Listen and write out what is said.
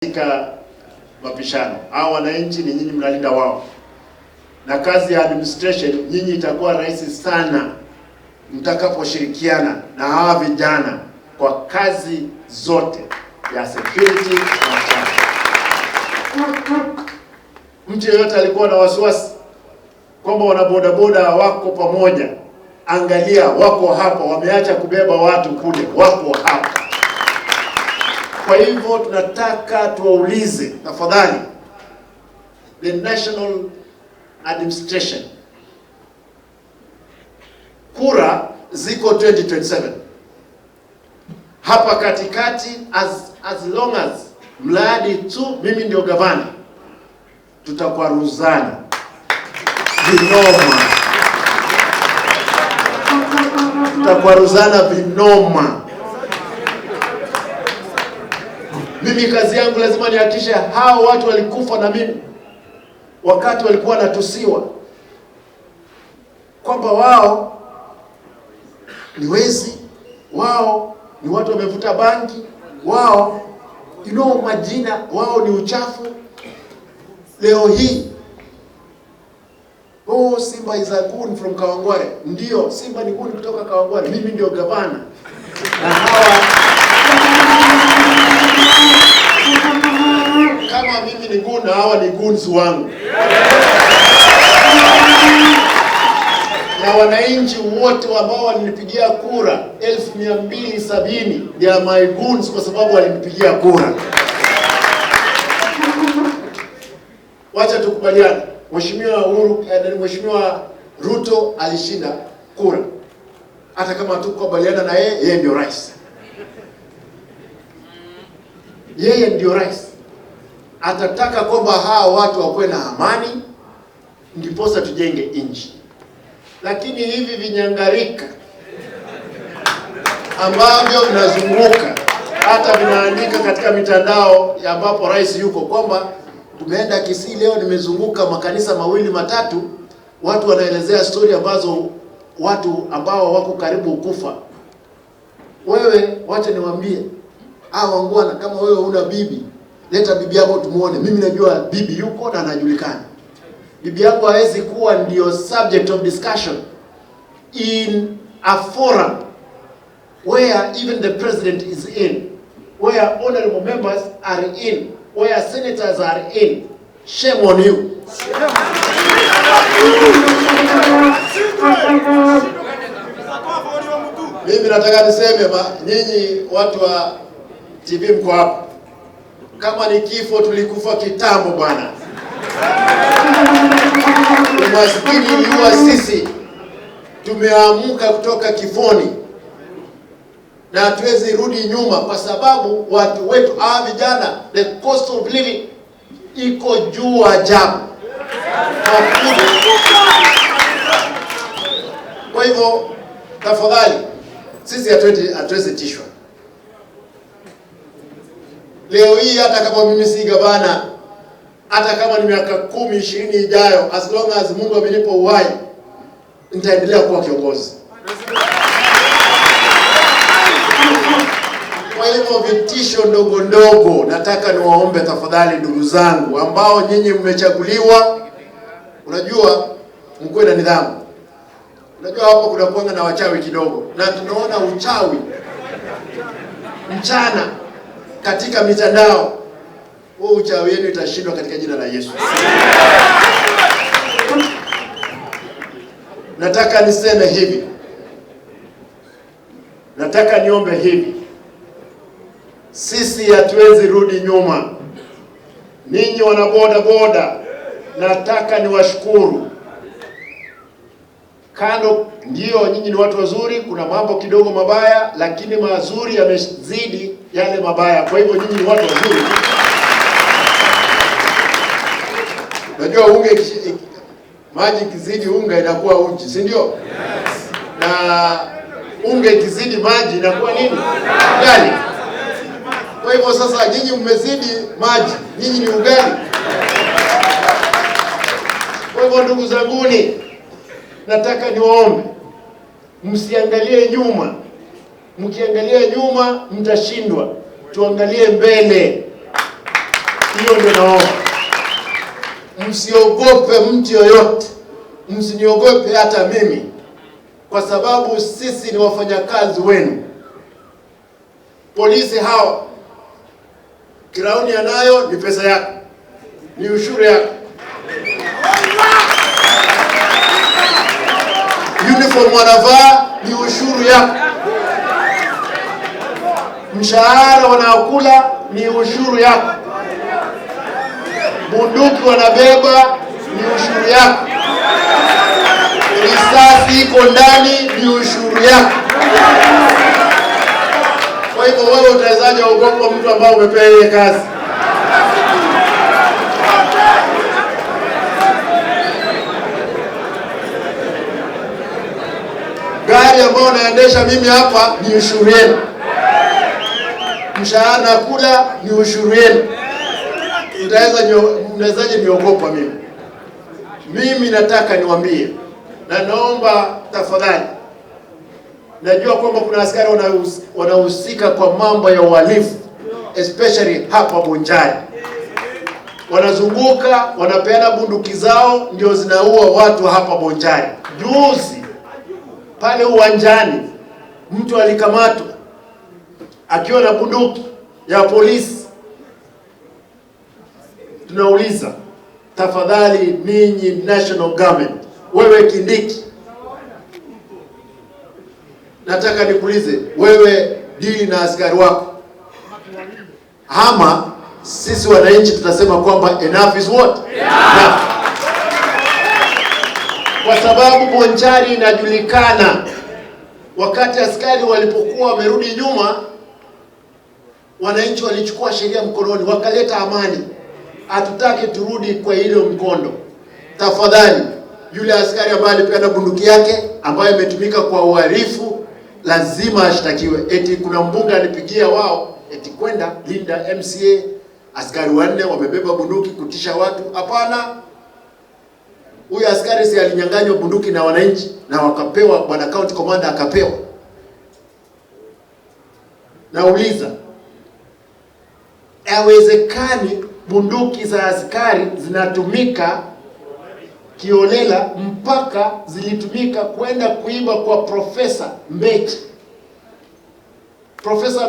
Katika mapishano hao wananchi ni nyinyi mnalinda wao, na kazi ya administration nyinyi itakuwa rahisi sana mtakaposhirikiana na hawa vijana kwa kazi zote ya security na chama. Mtu yeyote alikuwa na wasiwasi kwamba wanabodaboda wako pamoja, angalia, wako hapa, wameacha kubeba watu kule, wako hapa. Kwa hivyo tunataka tuwaulize tafadhali, the national administration, kura ziko 2027 hapa katikati, as long as mradi tu mimi ndio gavana, tutakwaruzana vinoma, tutakwaruzana vinoma. Mimi kazi yangu lazima nihakikishe hao watu walikufa na mimi wakati walikuwa wanatusiwa kwamba wao ni wezi, wao ni watu wamevuta bangi, wao you know, majina wao ni uchafu. Leo hii oh, Simba is a goon from Kawangware. Ndio, Simba ni goon kutoka Kawangware. Mimi ndio gavana na hawa kama mimi ni goon na hawa ni goons wangu na wananchi wote ambao walinipigia kura 270,000 they are my goons kwa sababu walinipigia kura. Wacha tukubaliane, Mheshimiwa Uhuru, Mheshimiwa Ruto alishinda kura, hata kama hatukubaliana na yeye, yeye ndio rais, yeye ndio rais. Atataka kwamba hawa watu wakuwe na amani, ndiposa tujenge nchi. Lakini hivi vinyangarika ambavyo vinazunguka hata vinaandika katika mitandao ambapo rais yuko kwamba tumeenda Kisii leo, nimezunguka makanisa mawili matatu, watu wanaelezea stori ambazo watu ambao wako karibu kufa. Wewe wacha niwaambie, hao wangwana, kama wewe huna bibi, leta bibi yako tumuone. Mimi najua bibi yuko na anajulikana. Bibi yako hawezi kuwa ndio subject of discussion in a forum where even the president is in, where honorable members are in, where senators are in. Shame on you. Mimi nataka niseme nyinyi watu wa TV mko hapa, kama ni kifo tulikufa kitambo bwana. Umaskini iliua sisi, tumeamka kutoka kifoni na hatuwezi rudi nyuma, kwa sababu watu wetu hawa vijana, the cost of living iko juu ajabu. Kwa hivyo tafadhali, sisi hatuwezi tishwa leo hii. Hata kama mimi si gavana, hata kama ni miaka 10 20 ijayo, as long as Mungu amenipa uhai, nitaendelea kuwa kiongozi. Kwa hivyo vitisho ndogo ndogo, nataka niwaombe tafadhali, ndugu zangu ambao nyinyi mmechaguliwa, unajua mkuwe na nidhamu. Unajua hapo kuna kuanga na wachawi kidogo, na tunaona uchawi mchana katika mitandao. Huo uchawi wenu itashindwa katika jina la Yesu. Nataka niseme hivi, nataka niombe hivi, sisi hatuwezi rudi nyuma. Ninyi wana boda boda, nataka niwashukuru. Kando ndio nyinyi ni watu wazuri, kuna mambo kidogo mabaya, lakini mazuri yamezidi yale mabaya. Kwa hivyo nyinyi ni watu wazuri. Unajua unga maji ikizidi unga inakuwa uji, si ndio? Yes. Na unga ikizidi maji inakuwa nini? Ugali. Kwa hivyo sasa nyinyi mmezidi maji, nyinyi ni ugali. Kwa hivyo ndugu zanguni, nataka niwaombe msiangalie nyuma. Mkiangalia nyuma mtashindwa. Tuangalie mbele. Hiyo ndio naomba, msiogope mtu yoyote, msiniogope hata mimi, kwa sababu sisi ni wafanyakazi wenu. Polisi hawa crown anayo ni pesa yako, ni ushuru yako. Uniform wanavaa ni ushuru yako, mshahara wanaokula ni ushuru yako, bunduki wanabeba ni ushuru yako, risasi iko ndani ni ushuru yako. Kwa hivyo wewe utawezaje ogopa mtu ambao umepewa ile kazi? Gari ambayo naendesha mimi hapa ni ushuru yenu, mshahara nakula ni ushuru yenu. Mnawezaje niogopa mimi? Mimi nataka niwaambie na naomba tafadhali, najua kwamba kuna askari wanahusika kwa mambo ya uhalifu especially hapa Bonchari, wanazunguka wanapeana bunduki zao ndio zinaua watu hapa Bonchari. Juzi pale uwanjani mtu alikamatwa akiwa na bunduki ya polisi. Tunauliza, tafadhali ninyi national government, wewe Kindiki, nataka nikuulize wewe, deal na askari wako, ama sisi wananchi tutasema kwamba enough is what? Enough. Kwa sababu Bonchari inajulikana. Wakati askari walipokuwa wamerudi nyuma, wananchi walichukua sheria mkononi, wakaleta amani. Hatutaki turudi kwa ile mkondo. Tafadhali, yule askari ambaye alipeana bunduki yake ambayo imetumika kwa uhalifu lazima ashtakiwe. Eti kuna mbunge alipigia wao eti kwenda Linda MCA, askari wanne wamebeba bunduki kutisha watu. Hapana, huyu askari si alinyang'anywa bunduki na wananchi na wakapewa, bwana county commander akapewa. Nauliza, haiwezekani bunduki za askari zinatumika kiholela mpaka zilitumika kwenda kuiba kwa Profesa Mbeki. Profesa Mbeki.